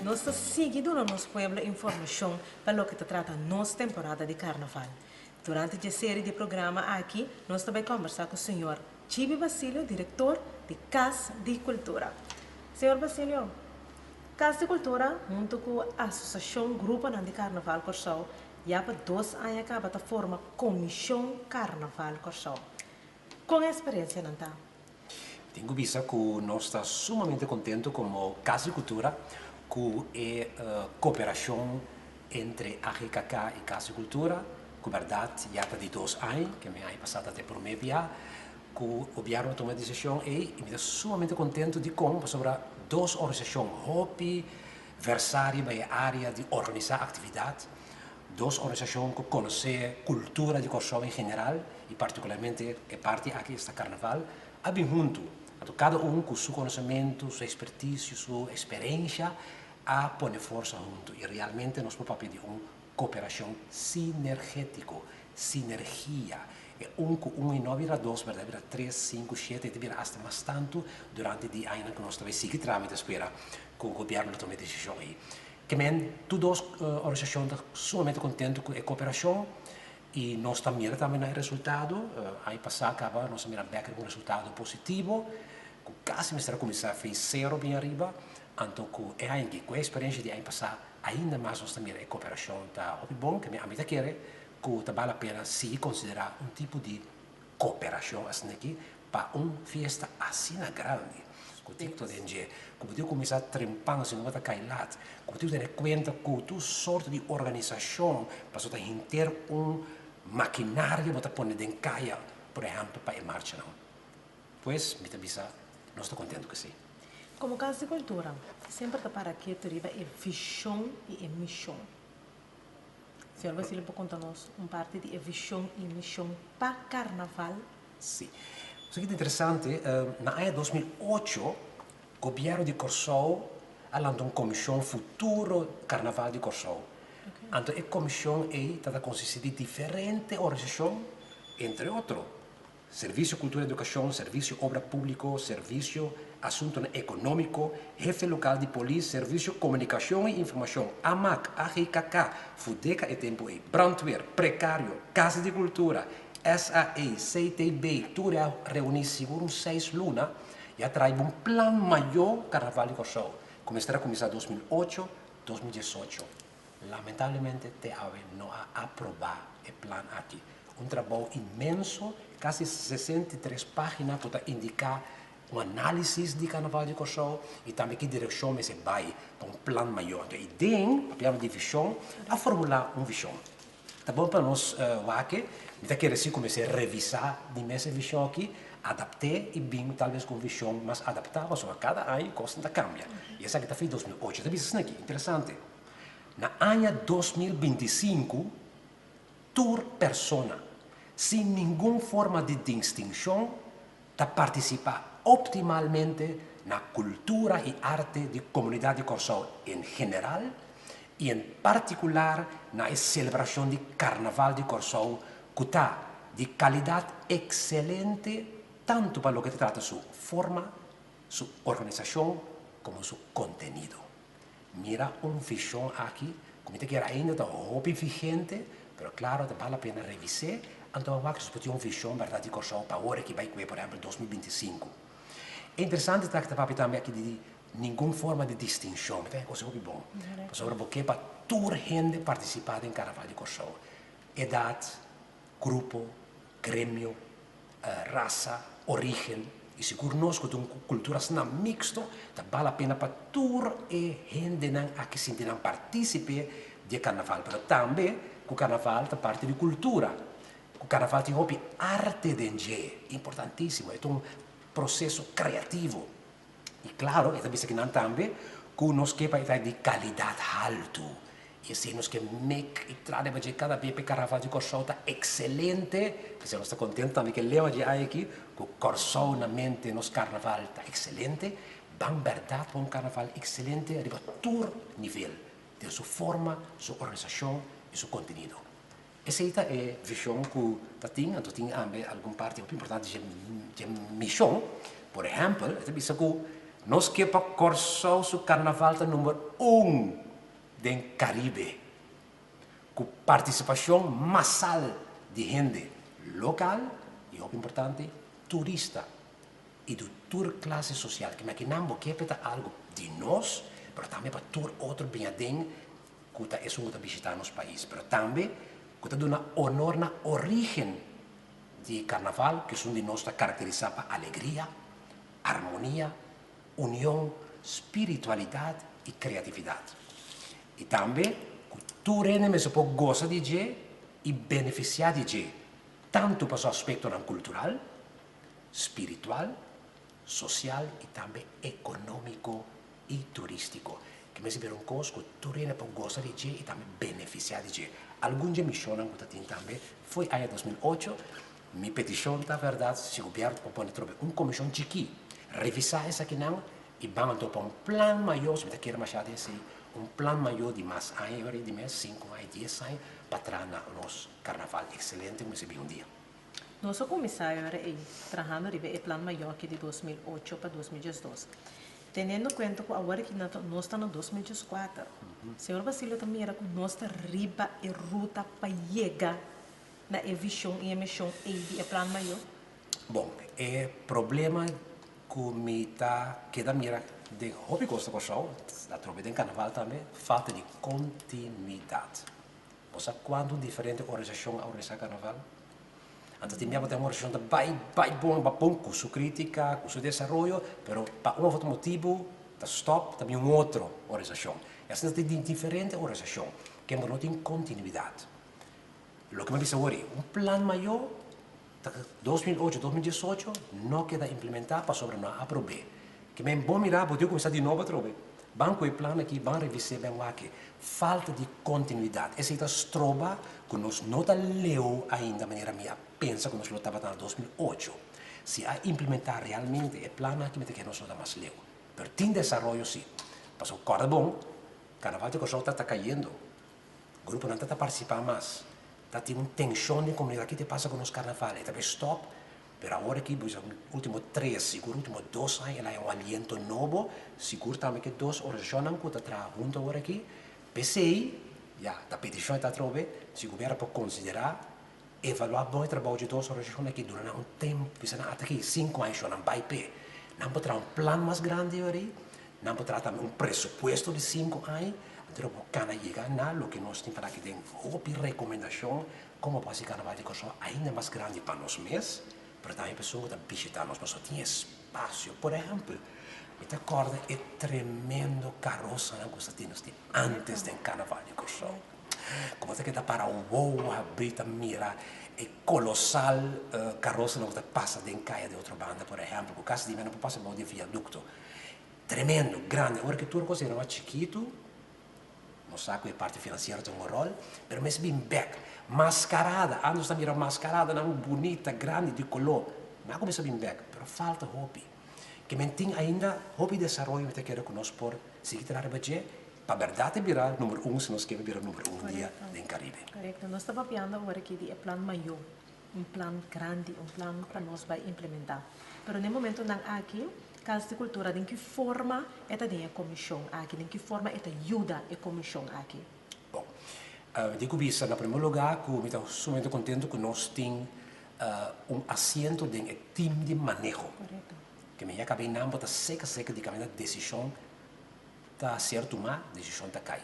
Nos ta sigui duna nos pueblo informashon pa loke ta trata nos temporada di karnaval. Durante dje seri di programa aki nos ta bai kòmbersá ku señor Chibi Basilio, direktor di Kas di Kultura. Señor Basilio, Kas di Kultura huntu ku Asosiashon Gruponan di Karnaval Kòrsou ya pa dos aña kaba ta forma Komishon Karnaval Kòrsou. Kon e eksperensianan ta? Tin ku bisa ku nos ta sumamente kontentu komo Kas di Kultura ku e koperashon entre AGKK i Kas di Kultura, ku bèrdat ya ta di dos aña, ke mi aña pasá ta e promé bia ku gobièrnu a tuma e desishon ei i mi ta sumamente kontentu dikon pasobra dos organisashon hopi vèrsá riba e área di organisá aktividat. Dos organisashon ku konosé kultura di Kòrsou en general i partikularmente e parti aki esta karnaval a bin huntu. Anto kada un ku su konosementu, su ekspertisio, su eksperensha a pone forsa huntu i realmente nos por papia di un koperashon sinergetiko, sinergia. E un ku un i no a bira dos bèrdat a bira tres, sinku, shete i ta bira asta mas tantu durante di añanan ku nos ta bai sigui traha. Mi ta spera ku gobièrnu lo tuma e desishon ei. Ke men tur dos organisashon ta sumamente kontentu ku e kooperashon i nos ta mira tambe na e resultado. Aña pasá kaba nos a mira bèk riba un resultado positivo ku kasi mester a kuminsá fei sero bin ariba. Anto ku e aña aki, ku e eksperensia di aña pasá ainda mas nos ta mira e kooperashon ta hopi bon. Ke men ami ta kere ku ta bal la pena sigui konsiderá un tipo di kooperashon asin'aki pa un fiesta asina grandi ku tin ku ta den dje, ku bo tin ku kuminsá trempan si no bo ta kai lat, ku bo tin ku tene kuenta ku tur sorto di organisashon pasobra ta henter un makinaria bo ta pone den kaya, por ehèmpel pa e marchanan. Pues mi ta bisa nos ta kontentu ku esei. Komo Kas di Kultura semper ta para ketu riba e vishon i e mishon. Señor Basilio por konta nos un parti di e vishon i mishon pa Karnaval? Sí. Esaki ta interesante, na aña 2008 gobièrnu di Kòrsou a lanta un komishon Futuro Karnaval di Kòrsou. Anto e komishon ei ta ta konsistí di diferente organisashon, entre otro Servisio Kultura i Edukashon, Servisio Obra Públiko, Servisio Asuntunan Ekonómiko, Hefe Lokal di Polis, Servisio Komunikashon i Informashon, Amak, AGKK, Fudeka e tempu ei, Brandweer, Prekario, Kas di Kultura, SAE, CTB, tur e a reuní sigur un seis luna i a traha un plan mayó Karnaval di Kòrsou ku mester a kuminsá 2008, 2018. Lamentablemente te awe no a aprobá e plan aki. Un trabou inmenso, kasi 63 página ku ta indiká un análisis di Karnaval di Kòrsou i tambe ki direkshon mester bai pa un plan mayó. Anto i den, papiando di vishon, a formulá un vishon. Ta bon pa nos wak, mi ta kere si ku mester revisá di mes e vishon aki, adapt'é i bin talbes ku un vishon mas adaptá pasobra kada aña kosnan ta kambia. I esaki ta fin 2008. Ta bisa esaki, interesante. Na aña 2025 tur persona, sin ningun forma di dinstinshon, ta partisipá optimalmente na kultura i arte di komunidat di Kòrsou en general i en partikular na e selebrashon di Karnaval di Kòrsou ku ta di kalidat ekselente tantu pa loke ta trata su forma, su organisashon komo su kontenido. Mira un vishon aki ku mi ta kere ainda ta hopi vigente, pero klaro ta bal la pena revis'é, anto a wak si por tin un vishon bèrdat di Kòrsou pa ora ki bai kue por ehèmpel 2025. E interesante ta ku ta papia tambe aki di ningun forma di distinshon, mi ta haña kos hopi bon, pasobra bo ke pa tur hende partisipá den Karnaval di Kòrsou, edat, grupo, gremio, rasa, orígen i sigur nos ku ta un kultura asina miksto ta bal la pena pa tur e hendenan aki sinti nan partísipe di e karnaval pero tambe ku karnaval ta parti di kultura ku karnaval tin hopi arte den dje importantísimo e ta un proseso kreativo I klaro, e ta bisa kinan tambe ku nos ke pa e ta di kalidat haltu. I esei nos ke mek i traha riba dje kada bia pa e karnaval di Kòrsou ta ekselente. P'esei nos ta kontentu tambe ku e lema dje aña aki, ku Kòrsou na mente nos karnaval ta ekselente. Ban bèrdat pa un karnaval ekselente riba tur nivel, den su forma, su organisashon i su kontenido. Esei ta e vishon ku ta tin, anto tin ambe algun parti hopi importante dje mishon. Por ehèmpel, e ta bisa ku Nos ke pa Kòrsou su karnaval ta number un den Karibe, ku partisipashon masal di hende lokal i hopi importante, turista i di tur klase sosial. Ke makinan bo ke pa ta algu di nos, pero tambe pa tur otro bin aden ku ta esun ku ta bishitá nos pais, pero tambe ku ta duna onor na orígen di karnaval, ku esun di nos ta karakterisá pa alegria, armonia, union, spiritualidat i kreatividat. I tambe ku tur hende mester por gosa di dje i benefisiá di dje, tantu pa su aspektonan kultural, spiritual, sosial i tambe ekonómiko i turístiko. Ke mester bira un kos ku tur hende por gosa di dje i tambe benefisiá di dje. Algun dje mishonnan ku ta tin tambe fo'i aña 2008, mi petishon ta bèrdat si gobièrnu por pone trobe un komishon chikí, revisá esakinan i ban anto pa un plan mayó, si mi ta kere mashá di esei, un plan mayó di mas aña, i di mes sinku aña, dies aña, pa traha na nos karnaval ekselente ku mester bin un dia. Nos a kuminsá e ora ei trahando riba e plan mayó aki di 2008 pa 2012. Teniendo kuenta ku awor aki nos ta na 2014, señor Basilio ta mira ku nos ta riba e ruta pa yega na e vishon i e mishon ei di e plan mayó? Bon, e problema ku mi ta keda mira den hopi kos na Kòrsou, atrobe den karnaval tambe, falta di kontinuidat. Bo sa kuantu diferente organisashon a organisá karnaval? Anto tin bia bo tin un organisashon ta bai bai bon ba bon ku su krítika, ku su desaroyo, pero pa un òf otro motibu ta stòp, ta bin un otro organisashon. I asina ta tin diferente organisashon ken bo no tin kontinuidat. Loke mi a bisa awor ei, un plan mayó ta 2008, 2018 no keda implementá pasobra no a aprob'é. Ke men bon mirá bo tin ku kuminsá di nobo atrobe. Ban ku e plan aki, ban revis'é, ban wak e. Falta di kontinuidat. Esei ta stroba ku nos no ta leu ainda manera mi a pensa ku nos lo tabata na 2008. Si a implementá realmente e plan aki mi ta kere nos lo ta mas leu. Pero tin desaroyo si. Pasobra kòrda bon, Karnaval di Kòrsou ta ta kayendo. Gruponan ta ta partisipá mas. Ta tin un tenshon den komunidat. Ki ta pasa ku nos karnaval? E ta bai stòp, pero awor aki bo bisa ultimo tres, sigur ultimo dos aña el a haña un aliento nobo, sigur tambe ku e dos organisashonnan ku ta traha huntu awor aki. P'esei, ya, ta petishon e ta atrobe, si gobièrnu por konsiderá evaluá bon e trabou dje dos organisashon aki duna nan un tempu, bisa nan ata aki sinku aña shon nan bai p'e. Nan por traha un plan mas grandi ori, nan por traha tambe un presupuesto di sinku aña, anto lo por kana yega na loke nos tin para aki den hopi rekomendashon komo por hasi Karnaval di Kòrsou ainda mas grandi pa nos mes, pero tambe pa esun ku ta bishitá nos pasobra tin espasio. Por ehèmpel, mi ta kòrda e tremendo karosanan ku sa tin nos tin ántes den Karnaval di Kòrsou. Como ta keda para wowo habrí ta mira e kolosal karosanan ku ta pasa den kaya di otro banda, por ehèmpel, ku kasi di mi no por pasa bou di viadukto. Tremendo, grandi. Ora ku tur kos era mas chikitu, nos sa ku e parti finansiero ta un ròl, pero mes bin bèk. Maskarada, antes nos ta mira maskaradanan bunita, grandi, di koló. Nan a kuminsá bin bèk, pero falta hopi. Ke men tin ainda hopi desaroyo mi ta kere ku nos por sigui traha riba dje. Pa bèrdat e bira number un si nos ke bira number un dia den Karibe. Korekto. Nos ta papiando awor aki di e plan mayó, un plan grandi, un plan pa nos bai implementá. Pero den momentonan aki, Kas di Kultura den ki forma e ta den e komishon aki? Den ki forma e ta yuda e komishon aki? Bon, mi tin ku bisa na primer lugá ku mi ta sumamente kontentu ku nos tin un asiento den e tim di maneho. Korekto. Ke mi ya kaba einan bo ta seka seka di kaminda desishon Ta ser tumá, desishon ta kai.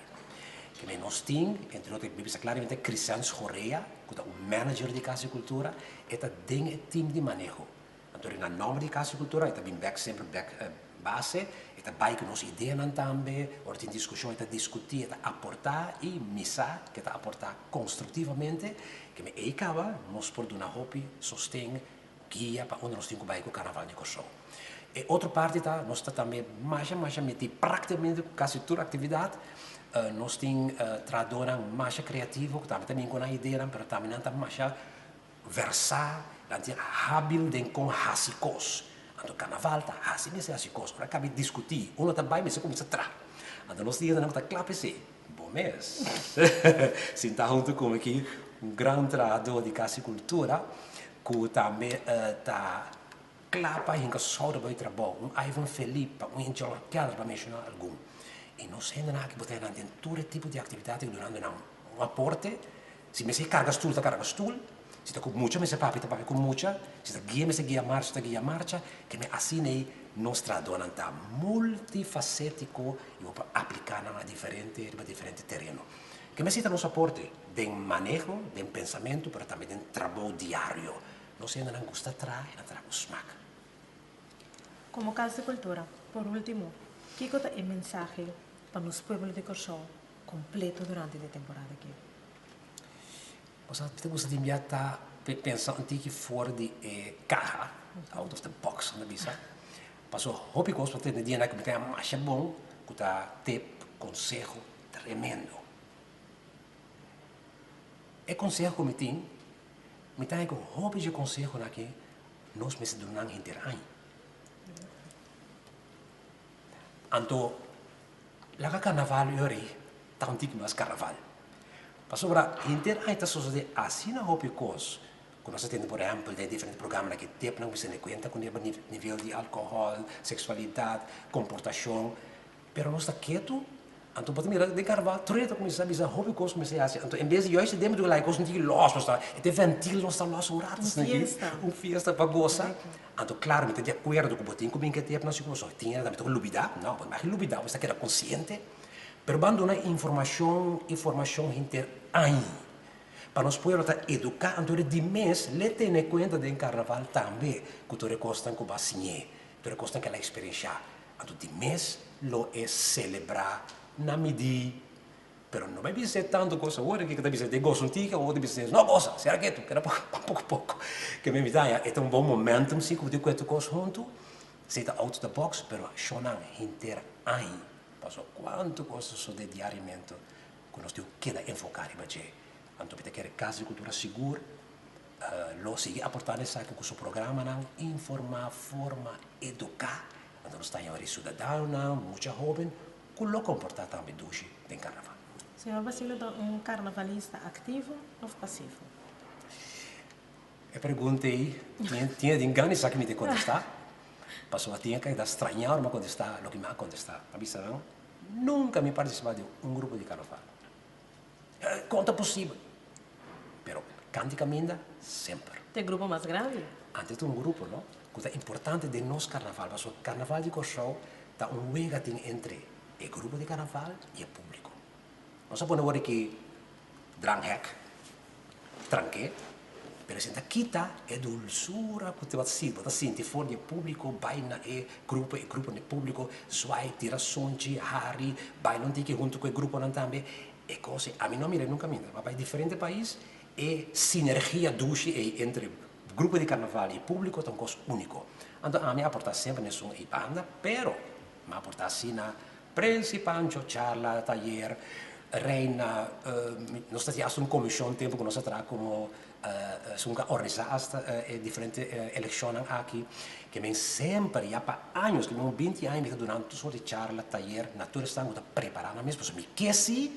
Keme nos tin, entre otro, mi bisa klaramente Crisens Gorea, ku ta un manager di Kas di Kultura, e ta den e tim di maneho. Anto na nòmber di Kas di Kultura e ta bin bèk semper bèk base, e ta bai ku nos ideanan tambe, ora tin diskushon e ta diskutí, e ta aportá i mi sa ku e ta aportá konstruktivamente. Keme ei kaba nos por duna hopi sosten guia pa unda nos tin ku bai ku Karnaval di Kòrsou. E otro parti ta, nos ta tambe masha masha metí práktikamente ku kasi tur aktividat. Nos tin trahadónan masha kreativo ku tambe ta bin ku nan ideanan, pero tambe nan ta masha versá, nan tin hábil den kon hasi kos. Anto karnaval ta hasi mester hasi kos. Ora kabi diskutí, uno ta bai mester kuminsá traha. Anto nos tin hendenan ku ta kla p'esei. Bo mes sintá huntu ku mi aki, un gran trahadó di Kas di Kultura ku tambe ta. kla pa hinka schouder bou e trabou, un Ivan Felipa, un Angel Keller pa menshoná algun. I nos hendenan aki bo ta henda den tur e tipo di aktividat ei dunando nan un aporte. Si mester karga stul ta karga stul, si ta ku mucha mester papia ta papia ku mucha, si ta guia mester guia marcha ta guia marcha. Keme asina ei nos trahadónan ta multifasétiko i bo por apliká nan na diferente riba diferente tereno. Keme asina ta nos aporte den maneho, den pensamentu pero tambe den trabou diario. Nos hendenan gusta traha i nan traha ku smak. Komo Kas di Kultura, por último, kiko ta e mensahe pa nos pueblo di Kòrsou kompleto durante di e temporada aki? Bo sa, mi ta gusta di mia ta pensa un tiki for di e kaha, out of the box, nan ta bisa. Pasobra hopi kos pa tende dia nan ku mi ta haña masha bon ku ta tip, konseho tremendo. E konseho ku mi tin, mi ta haña ku hopi dje konsehonan aki nos mester duna nan henter aña. Anto laga karnaval yori ta un tiki mas karnaval. Pasobra henter aña ta sosode asina hopi kos ku nos a tende por ehèmpel den diferente programanan ki tepnan ku mester tene kuenta ku nivel di alkohòl, seksualidat, komportashon. Pero nos ta ketu, anto bo ta mira den karnaval tur hende ta kuminsá bisa hopi kos kuminsá hasi, anto en bes di juist den bedoel kos un tiki lòs nos ta, e ta e ventil nos ta lòs un rato asina aki, un fiesta pa gosa, anto klaro mi ta di akuerdo ku bo tin ku bin ke tepnan si ku bo tin hende tambe ta ku lubidá, no bo no mag lubidá bo ta keda konsiente, pero ban duna informashon i formashon henter aña pa nos pueblo ta eduká, anto di mes le tene kuenta den karnaval tambe ku tur e kosnan ku bo a siñ'é, tur e kosnan ku el a eksperenshá. Anto di mes lo e selebrá na midí. Pero no bai bis'é tantu kos awor aki ku ta bisa den gosa un tiki, awor ta bisa no gosa, sera ketu, keda poko poko. Ke mi ta haña e ta un bon momentum si ku bo tin ku e tur kos huntu. Esei ta out of the box, pero shownan henter aña. Pasobra kuantu kos ta sosodé diariamente ku nos tin ku keda enfoká riba dje. Anto mi ta kere Kas di Kultura sigur lo sigui aportá na esaki ku su programanan, informá, forma, eduká. Anto nos ta haña ori siudadanonan, mucha hóben ku lo komportá tambe dushi den karnaval. Señor Basilio ta un karnavalista aktivo òf pasivo? E pregunta ei tin tin gana di sa ki mi ta kontestá, pasobra tin a keda strañá ora mi a kontestá loke mi a kontestá. Mi a bisa nan, nunka mi a partisipá den un grupo di karnaval. Kon ta posibel? Pero kanti kaminda semper. Ta e grupo mas grandi. Antes ta un grupo no ku ta importante den nos karnaval pasobra karnaval di Kòrsou ta un wega tin entre e grupo di karnaval i e públiko. Nos a pone wòrdu ki dranghek, tranké, pero esei ta kita e dulsura ku bo ta sinti for di e públiko bai na e grupo, e grupo na e públiko, zwai, tira sonchi, hari, baila un tiki huntu ku e gruponan tambe. E kos ei, ami no a mira nunka minda, ma bai diferente pais e sinergia dushi ei entre grupo di karnaval i públiko ta un kos úniko. Anto ami a aportá semper na esun ei banda, pero mi a aportá asina Prince Pancho, charla, tayer, reina, nos ta tin asta un komishon tempu ku nos a traha komo esun ku a organisá asta e diferente elekshonnan aki, ke men semper ya pa años, ke men un binti aña mi ta dunando tur sort di charla, tayer na tur esnan ku ta prepará nan mes, pasobra mi ke si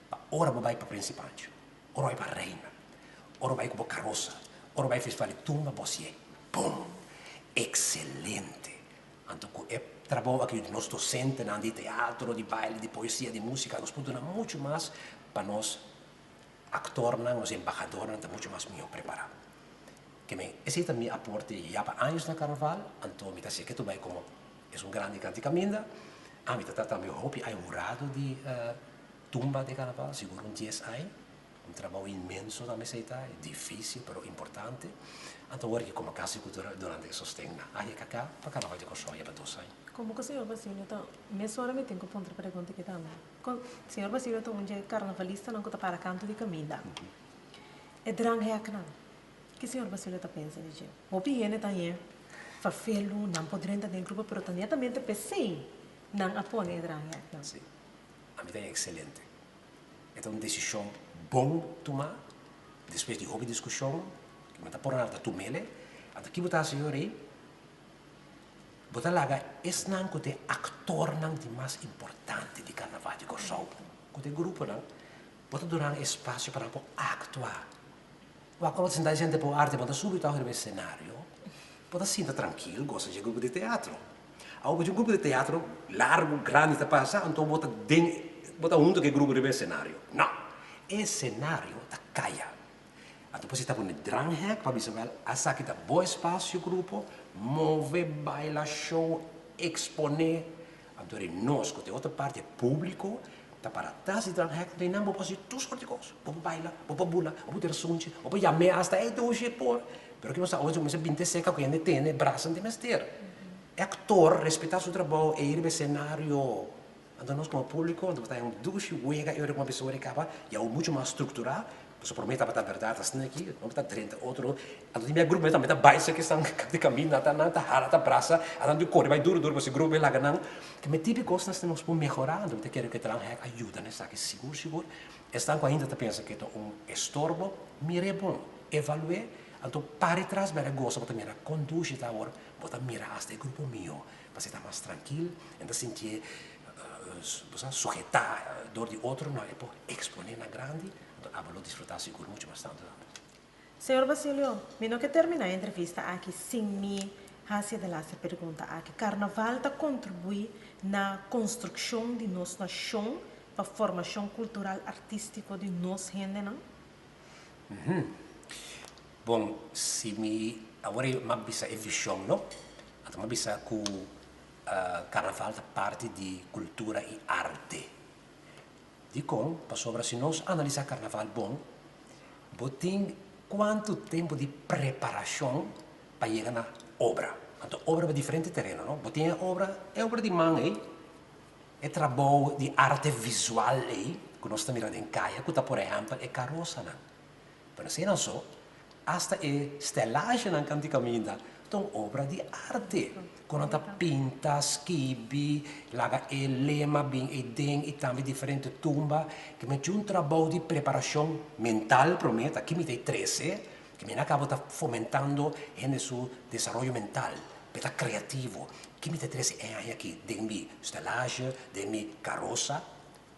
pa ora bo bai pa Prince Pancho, ora bo bai pa reina, ora bo bai ku bo karosa, ora bo bai festival di tumba bo si'e, bum! Ekselente! Anto ku e trabou aki di nos dosentenan di teatro, di baile, di poesia, di músika, nos por duna muchu mas pa nos aktornan, nos embahadornan ta muchu mas mihó prepará. Ke men, esei ta mi aporte ya pa años na karnaval, anto mi ta hasi ke tur bai komo esun grandi kanti kaminda. Ami ta trata tambe hopi ai hurado di tumba di karnaval, sigur un dies ai. Un trabou inmenso tambe esei ta, difícil pero importante. Anto wor ki komo Kas di Kultura durante e sosten na AJKK pa Karnaval di Kòrsou ya pa dos aña. Komo ku señor Basilio ta, mesora mi tin ku puntra pregunta aki tambe. Kon señor Basilio ta un dje karnavalistanan ku ta para kantu di kaminda. E drangheknan, ki señor Basilio ta pensa di dje? Hopi hende ta hañ'é ferfelu, nan por drenta den grupo pero ta netamente p'esei nan a pone e drangheknan. Sí, ami ta hañ'é ekselente. E ta un desishon bon tumá, despues di hopi diskushon, bo ta por nada ta tum'el. Anto ki bo ta hasi yora ei? Bo ta laga esnan ku ta e aktornan di mas importante di Karnaval di Kòrsou, ku ta e gruponan, bo ta duna nan espasio pa nan por aktua. Wak ora bo ta sinta e sente por arte, bo ta subi tòg riba e senario. Bo ta sinta trankil gosa dje grupo di teatro. Awor bo dje un grupo di teatro largu, grandi ta pasa, anto bo ta den, bo ta hunto ku e grupo riba e senario. No! E senario ta kaya. Anto por si ta pone dranghek pa bisa wèl asaki ta bo espasio grupo, move, baila, show, eksponé. Anto ri nos ku ta e otro parti, e públiko, ta para tras di dranghek, anto einan bo por hasi tur sort di kos. Bo por baila, bo por bula, bo por tira sunchi, bo por yam'é asta, ey dushi, por. Pero ki nos ta oye kuminsá binte seka ku hende tene brasa di mester. E aktor respetá su trabou ei riba e senario. Anto nos komo públiko anto ta un dushi wega e ora ku a bisa kaba i awo muchu mas strukturá. Pasobra promé tabata bèrdat asina aki, no ta drenta otro. Anto tin bia grupo tambe ta bai esaki esnan di kaminda ta nan ta hala ta brasa a nan di kore bai duru duru pasobra e grupo e laga nan. Ke me tipi kosnan asina nos por mehorá anto mi ta kere ku e Dranghek a yuda na esaki sigur sigur. Esnan ku ainda ta pensa ku e ta un estorbo, mir'é bon, evalu'é, anto para e tras bèrdè gosa bo ta mira kon dushi ta awor, bo ta mira asta e grupo mihó, pasobra e ta mas trankil, e ta sintié bo sa suhetá dor di otro, no e por eksponé na grandi, anto abo lo disfrutá sigur muchu mas tantu tambe. Señor Basilio, mi no ke terminá e entrevista aki sin mi hasi e delaster pregunta aki. Karnaval ta kontribuí na konstrukshon di nos nashon pa formashon kultural artístiko di nos hendenan? Bon, si mi awor ei m'a bisa e vishon no, anto m'a bisa ku karnaval ta parti di kultura i arte. Dikon? Pasobra si nos analisá karnaval bon, bo tin kuantu tempu di preparashon pa yega na obra. Anto obra pa diferente tereno no. Bo tin e obra, e obra di man ei, e trabou di arte visual ei ku nos ta mira den kaya ku ta por ehèmpel e karosanan. Pero asina so, asta e stelagenan kanti kaminda ta un obra di arte ku nan ta pinta, skibi, laga e lema bin eiden i tambe diferente tumba. Ke mester un trabou di preparashon mental promé ta kimi ta e trese, ke mi na kaba ta fomentando hende su desaroyo mental, pa e ta kreativo. Kimi ta trese e aña aki den mi stelage, den mi karosa?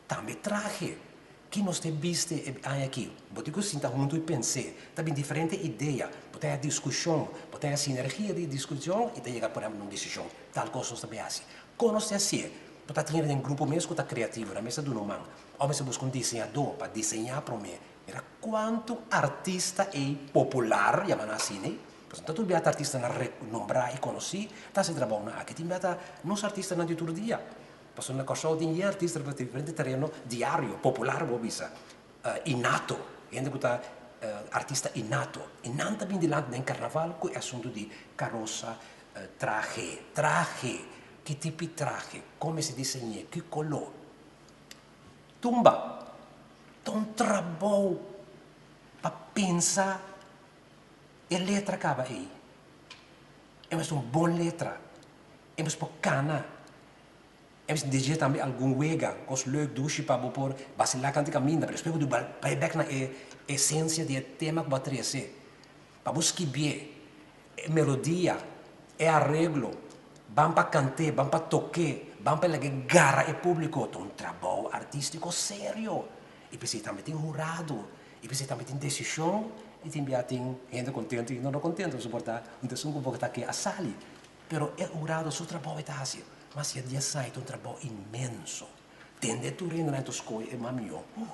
Tambe trahe. Ki nos ta biste e aña aki? Bo tin ku sinta huntu i pens'é. Ta bin diferente idea, bo ta haña diskushon, bo ta haña sinergia di diskushon i ta yega por ehèmpel na un desishon. Tal kos nos ta bay hasi. Kon nos ta hasié? Bo ta tin den grupo mes ku ta kreativo, nan mes ta duna un man. Òf mester buska un diseñadó pa diseñá promé. Mira kuantu artista ei popular, yama nan asina ei, pasobra no ta tur bia ta artistanan renombrá i konosí ta hasi trabounan aki. Tin bia ta nos artistanan di tur dia. Pasobra na Kòrsou tin yen artista riba diferente tereno diario, popular bo bisa, innato, hende ku ta artista innato. I nan ta bin dilanti den karnaval ku e asuntu di karosa, trahe, trahe, ki tipi trahe, kon mester diseñ'é, ki koló. Tumba ta un trabou pa pensa e letra kaba ei. E mester un bon letra, e mester por kana. E mester dije tambe algun wega, kos leuk, dushi pa bo por basilá kant di kaminda, pero despues bo debe bai bèk na e esensia di e tema ku bo a trese, pa bo skibié e melodia, e areglo, ban pa kant'é, ban pa tok'é, ban pa lag'é gara e públiko. Ta un trabou artístiko serio. I p'esei tambe tin hurado, i p'esei tambe tin desishon, i tin bia tin hende kontentu i hende no kontentu, pasobra por ta un ta esun ku bo ta ke a sali. Pero e hurado su trabou e ta hasi, mas ya dia sai ta un trabou inmenso. Tende tur hendenan ta skohe e mas mihó. Uh!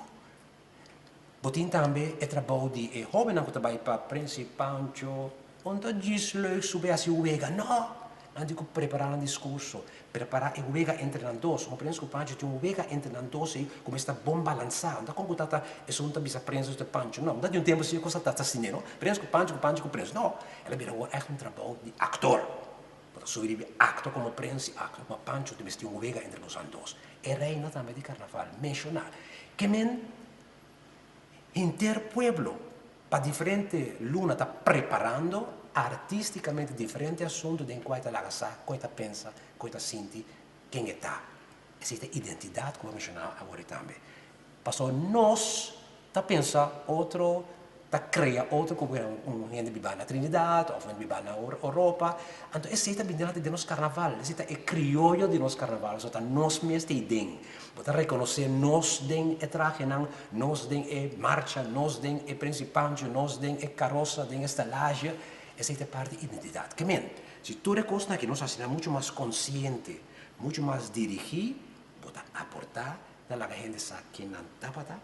Bo tin tambe e trabou di e hóbennan ku ta bai pa Prins Pancho, un ta djis leuk subi hasi wega. No! Nan tin ku prepará nan diskurso, prepará e wega entre nan dos. Un Prins ku Pancho tin un wega entre nan dos ei ku mester ta bon balansá. No ta kon ku ta ta esun ta bisa Prins esun ta Pancho. No, no ta di un tempu si e kos ta ta asina, no. Prins ku Pancho ku Pancho ku Prins. No! El a bira awor ègt un trabou di aktor. Bo ta subi riba e akto komo prens i akto komo Pancho ta mester un wega entre boso andos. E reina tambe di karnaval menshoná ke men henter pueblo pa diferente luna ta preparando artístikamente diferente asuntu den kua e ta laga sa, kon e ta pensa, kon e ta sinti, ken e ta. Esei ta identidat ku bo a menshoná awor ei tambe. Pasobra nos ta pensa otro, ta krea otro ku un hende bibá na Trinidad òf un hende bibá na Oropa. Anto esei ta bini dilanti den nos karnaval, esei ta e krioyo di nos karnaval, pasobra ta nos mes ta ei den. Bo ta rekonosé nos den e trahenan, nos den e marcha, nos den e Prins i Pancho, nos den e karosa, den e stelazje. Esei ta parti di identidat. Ke men, si tur e kosnan aki nos hasi nan muchu mas konsiente, muchu mas dirigí, bo ta aportá na laga hende sa ken nan tabata,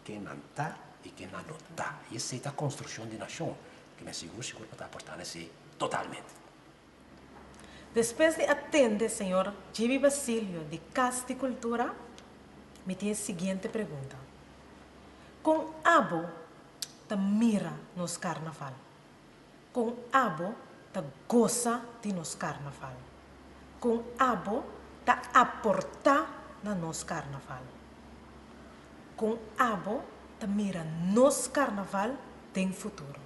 ken nan ta i ken nan lo ta. I esei ta konstrukshon di nashon. Ke men sigur sigur bo ta aportá na esei totalmente. Despues di a tende señor Gibi Basilio di Kas di Kultura, mi tin e siguiente pregunta, Kon abo ta mira nos karnaval? Kon abo ta gosa di nos karnaval? Kon abo ta aportá na nos karnaval? Kon abo ta mira nos karnaval den futuro?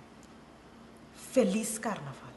Felis Karnaval!